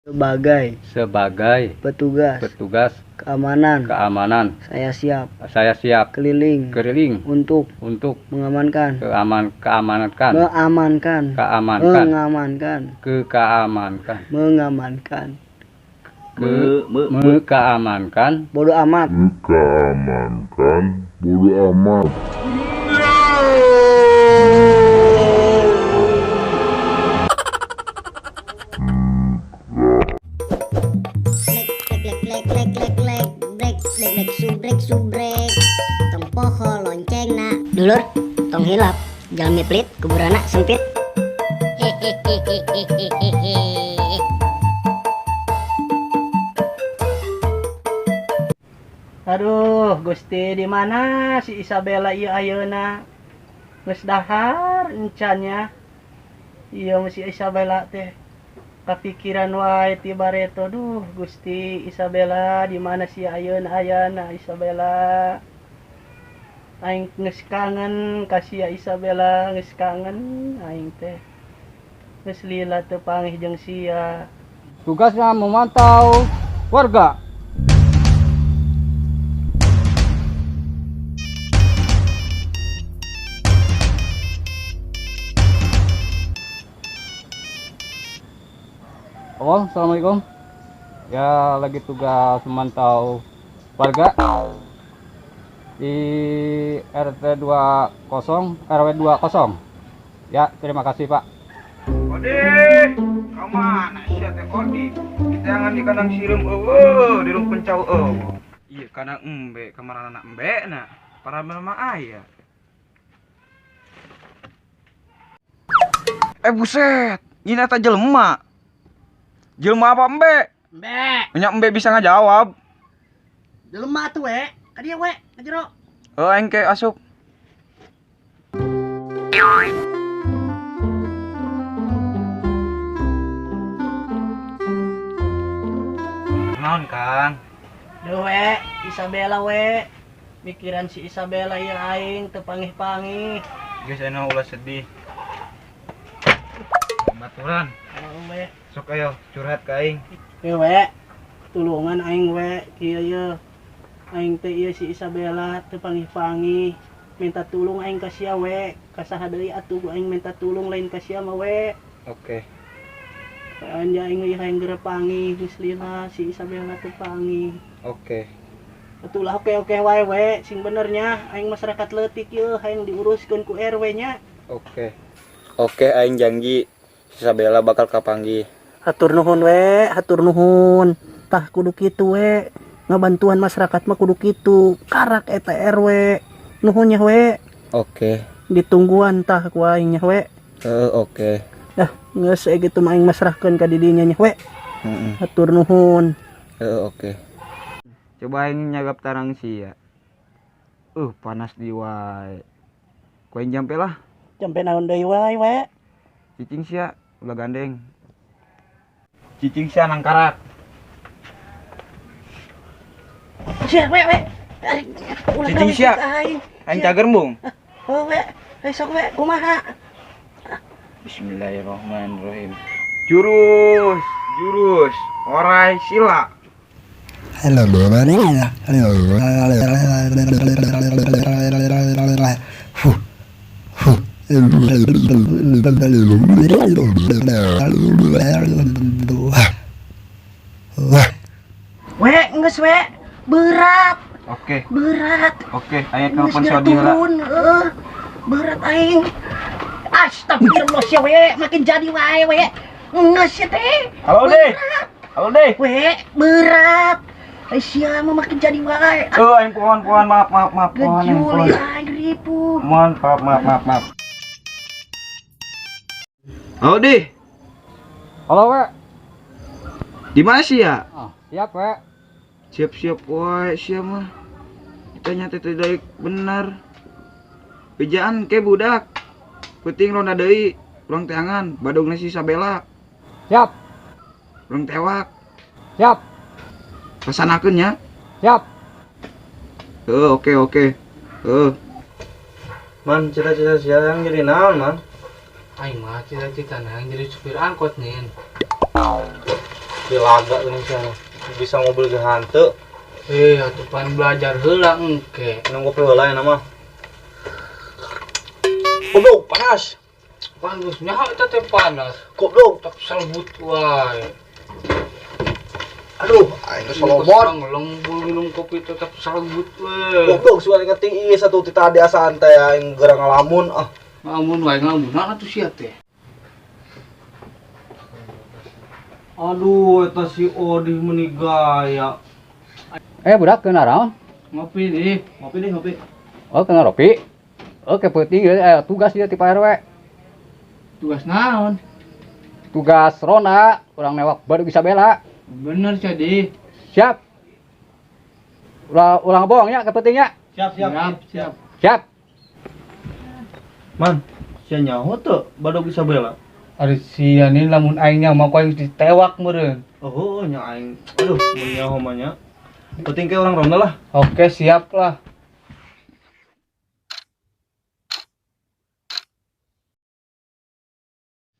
Sebagai Sebagai petugas petugas keamanan, keamanan, saya siap saya siap keliling keliling untuk untuk mengamankan, keamankan, mengamankan, keamankan, mengamankan, kekeamankan, mengamankan, ke mengeamankan, bodoh amat, Keamankan bodo amat. Lek lek lek lek lek brek lek lek subrek subrek tong poho loncengna dulur tong hilap jalmi pelit kuburana sempit. Hehehehehehehe. Aduh, Gusti, di mana si Isabella ieu ayeuna? Geus dahar encan nya. Ieu mah si Isabella teh kapikiran wae ti bareto. Duh, Gusti, Isabella di mana si ayeuna ayana Isabella? Aing geus kangen ka sia Isabella, geus kangen aing teh. Geus lila teu panggih jeung sia. Tugasnya memantau warga. Oh, assalamualaikum. Ya, lagi tugas memantau warga di RT 20 RW 20. Ya, terima kasih, Pak. Odi, kemana sih teh Odi? Kita jangan di kandang sireum eueuh, di rumpun cau eueuh. Iya, kandang embe, kamar anak embe na. Para mama aya. Buset, ini eta jelema. Jelema apa embe? Embe. Nya embe bisa ngajawab. Jelema tuh we, ka dieu we, ka jero. Heuh, aing ke asup. Naon, Kang? Duh we, Isabella we. Mikiran si Isabella ieu aing teu pangih-pangih. Geus anu ulah sedih. Baturan, Oh, we. sok ayo curhat ka aing. Ieu we, tulungan aing we, kieu ye. Aing teh ieu si Isabella teu pangih-pangih. Minta tulung aing ka sia we, ka saha deui atuh aing minta tulung lain ka sia mah we. Oke. Anja aing ieu hayang geura pangih, geus lila si Isabella teu pangih. Oke. Atulah oke-oke wae we, sing bener nya aing masyarakat leutik ieu hayang diuruskeun ku RW nya. Oke. Oke, aing janji Isabella bakal kapanggih. Hatur nuhun we, hatur nuhun. Tah kudu kitu we. Ngabantuan masyarakat mah kudu kitu. Karak eta RW. Nuhun nya we. Oke. Ditungguan tah ku aing nya we. Oke. Dah geus gitu mah aing masrahkeun ka didinya nya we. Heeh. Hatur nuhun. Oke. Coba aing nyagap tarang sia. Panas di wae. Ku aing jampe lah. Jampe naon deui wae we. Cicing sia, ulah gandeng. Cicing sia nangkarak. Sia we we. Ulah Cicing sia. aing. Aing cager embung. Oh we, eh, sok we kumaha? Bismillahirrahmanirrahim. Jurus, jurus, orai sila. We, geus we. Berat, Oke, berat. oke, aing Geus telepon geura Sodi heula. turun, heuh. Berat aing. Astagfirullah sia we, makin jadi wae we. Geus sia teh. Halo, Deh. Halo, Deh. We, berat. Ai sia mah makin jadi wae. Oh, aing pohon, pohon, maaf, maaf, maaf, pohon, aing Gejuli pohon. aing ribu. Mohon, maaf, maaf, maaf, maaf. Halo, Deh. Halo, we. Di mana sih ya? Ah, siap, we. Siap-siap wae sia mah. Kita nyata tidak bener. Bejaan ke budak. Penting ronda deui, urang teangan, badogna si Isabella, Siap, urang tewak. siap, Laksanakeun nya. siap. Heuh, oke, oke. Heuh. Man, cita-cita siang jadi naon, man? Aing mah cita-cita nang jadi supir angkot nih. Di laga geuning sia mah. Bisa mobil ge hanteu. Eh, atuh pan belajar heula engke. Minum kopi heula ya mah. Goblok, panas. Pan geus nyaho eta teh panas. Goblok. Tak selbut wae. Aduh, aing geus solobot. Lembur minum kopi tetap selbut we. Goblok suara ngerti satu ti tadi asaan teh aing geura ngalamun ah. Ngalamun wae ngalamun atuh sia teh. Aduh, eta si Odih meuni gaya. Eh, budak keur naraon? Ngopi deh. Ngopi deh, ngopi. Oh, keur ngopi. Oke, peuting ieu tugas ieu ti Pak RW. Tugas naon? Tugas ronda, urang newak badug Isabella. Bener jadi. Siap. Ulah ulah bohong nya ke peutingnya. Siap, siap. Siap, siap. Siap. Man, sia nyaho teu badog Isabella? Ari sia nih lamun aing nya mah ku aing ditewak meureun. Oh, nya aing. Aduh, mun nyaho mah nya. Penting ke orang ronda lah. Oke, siap lah.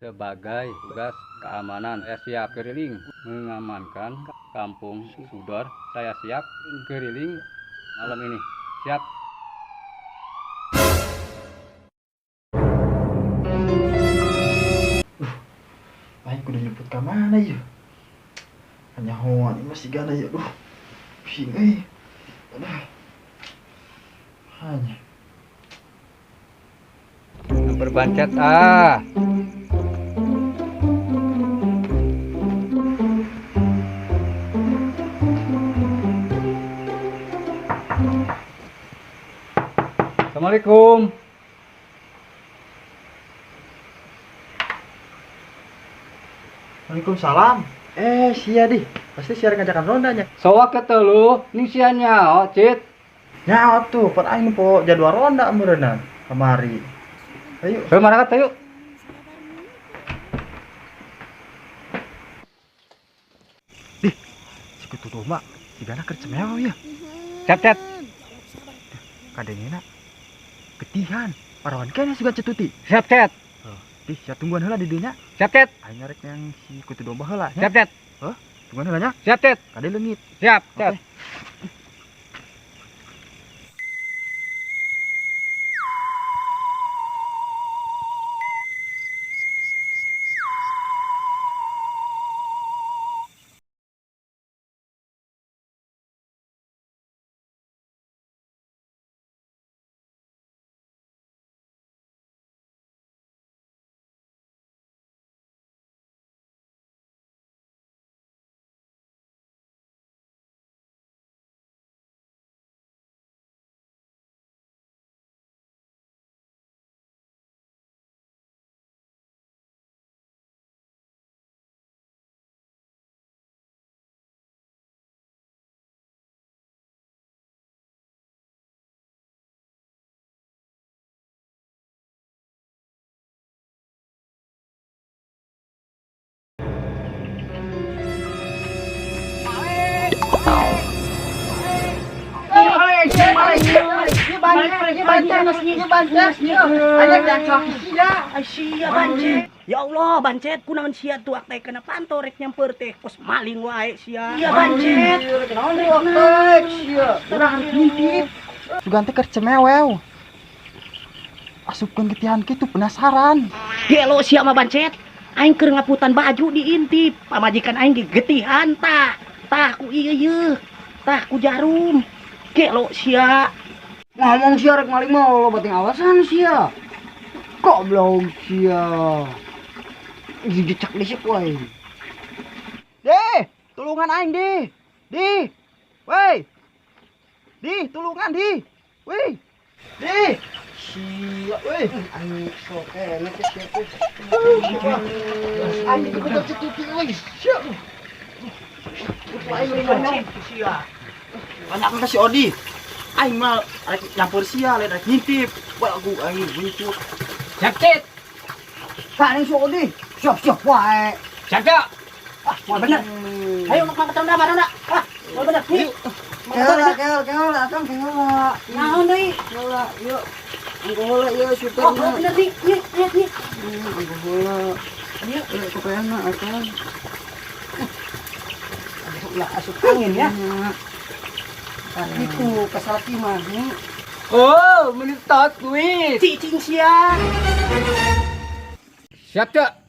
Sebagai tugas keamanan, saya siap keliling mengamankan kampung Sudor. Saya siap keliling malam ini. Siap. Aing kudu nyebut ka mana ieu? Nyahoan ieu mah sigana ieu. Duh. Pusing euy. Aduh. Hanya. Berbancet ah. Assalamualaikum. Waalaikumsalam. Eh, sia di. Pasti sia ngajakan rondanya. Sowak ketelu, ning sia nyao, Cit. Nyaho tuh, pan aing po jadwal ronda meureunna kamari. Ayo. Ayo marakat ayo. Dih, si kutu domba sigana keur cemewa ya. Siap, Cet. Kadengena getihan. Parawan keneh sugan cetuti. Siap, Cet. Dih, sia tungguan heula di dieu nya. Siap, Cet. Aing ngarek yang si kutu domba heula nya. Siap, Cet. Heuh, tungguan heula nya. Siap, Cet. Kade leungit. Siap, Cet. Oke. Ya Allah, bancet kunaon sia tuak teh kena panto rek nyamper teh kos maling wae sia. Iya bancet. Kunaon teh sia. Urang ngintip. Sugan teh keur cemewew. Asupkeun getihan kitu penasaran. Gelo sia mah bancet. Aing keur ngaputan baju diintip. Pamajikan aing ge getihan tah. Tah ku ieu yeuh. Tah ku jarum. Gelo sia. Ngomong sia rek maling mah loba ting alasan sia. Goblok sia. Dijecak disik wae. Deh, tulungan aing di. Di. Woi. Di, tulungan di. Woi. Di. Sia, woi. Aing sok enak sia teh. Aing dikutuk cetuti euy. Sia. Aing bancet sia. Banyak ka si Odi. Aing mah rek nyampur sia, lain rek ngintip. Wah, aku aing buncut. Siap, Cit. Paling si Odi. Siap-siap wae. Siap, Cak. Ah, moal bener. Ayo mak ketemu dah bareng dah. Ah, moal bener. Yuk. Keula, keula, keula, akang keula. Naon deui? Keula, yuk. Anggo heula ieu Oh, syukurna. bener nih. Ieu, ieu, ieu. Anggo heula. Ieu. Ieu kopeana akang. Ulah asup angin ya. Nah, itu kasalaki mah. Oh, menitot kuis. Cicing sia. Siap, Cak.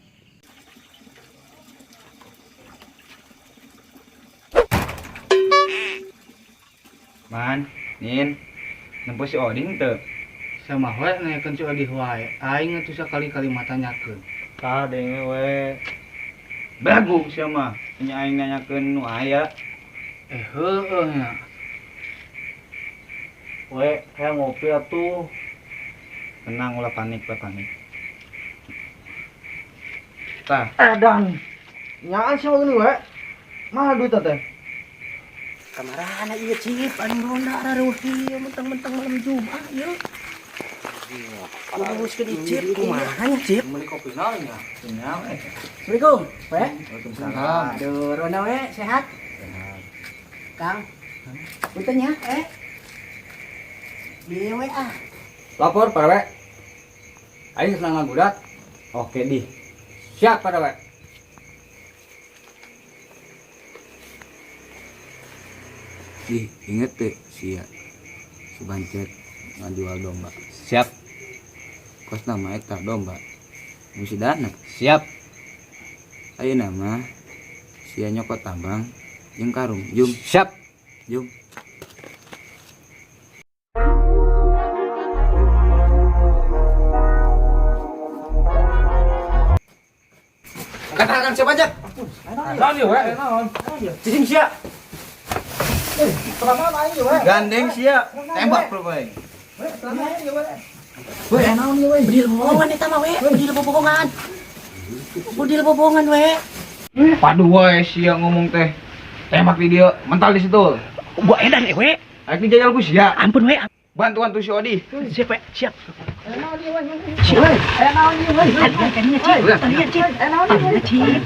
Man, Nin, nempo si Odin teu. Sama we nanyakeun si Odi wae. Aing atuh sakali-kali mah tanyakeun. Tah denge we. Belagu sia mah, nya aing nanyakeun nu aya. Heueuh nya. We, hayang ngopi atuh. Tenang ulah panik, ulah panik. Tah, Edan. Nyaan sih gini we. Mana duit teh? Kamarana ieu Cip, anu ronda rareuh ieu mentang-mentang malam Jumat ieu. Uruskeun ieu Cip, kumaha nya Cip? Meuli kopi naon nya? kenyal eh. Assalamualaikum, we. Waalaikumsalam. Aduh, ronda we, sehat? Kang. Punten nya, Bieu we ah. Lapor Pak RW. Aing senang budak. Oke, di. Siap Pak RW. Ih, inget teh sia. Si Bancet ngajual domba. Siap. Kos nama eta domba. Mesti dana. Siap. Ayeuna mah sia nyokot tambang jeung karung. Jum, Siap. jum. Katakan siapa aja? Naon ieu we? Naon? Cicing sia. Gandeng sia, tembak bro bae. Bedil bobohongan eta mah we, bedil bobohongan. Bedil bobohongan we. Padu wae sia ngomong teh. Tembak di dia, mental di situ. Gua edan we. Aing dijajal ku sia. Ampun we. Bantuan tuh si Odi. Siap we, siap. Siap. Talian Cip, talian Cip. Talian Cip. Talian.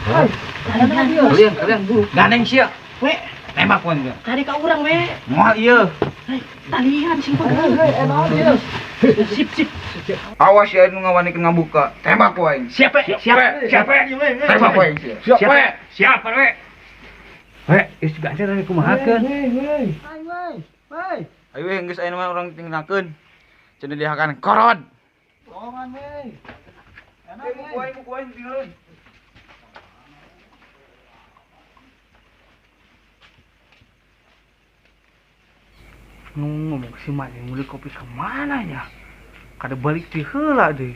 Kalian, kalian buru. Gandeng sia. We, Tembak pun dia. tadi ka urang we. Moal ieu. Talian sing pegel. Sip, sip. Awas ya nu ngawanikeun ngabuka. Tembak ku aing. Siap we, siap. Siap we. Tembak ku aing sia. Siap we. Siap Pak RW. We, geus juga teh kumahakeun. Ayo we geus ayeuna mah urang tinggalkeun. Cenah dihakan korod. Tolongan we. Eh, ku aing tinggalkeun. Ngomong si Mak meuli kopi kemana nya? Kada balik ti heula deui.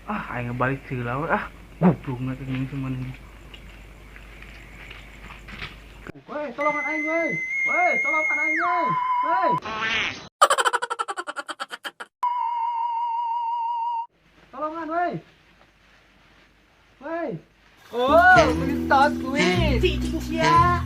Ah, aing balik ti heula we ah. Goblok na teh jeung si maneh. Woi, tolongan aing woi. Woi, tolongan aing woi. Woi. Tolongan woi. Woi. Oh, menitot kuis. Cicing sia.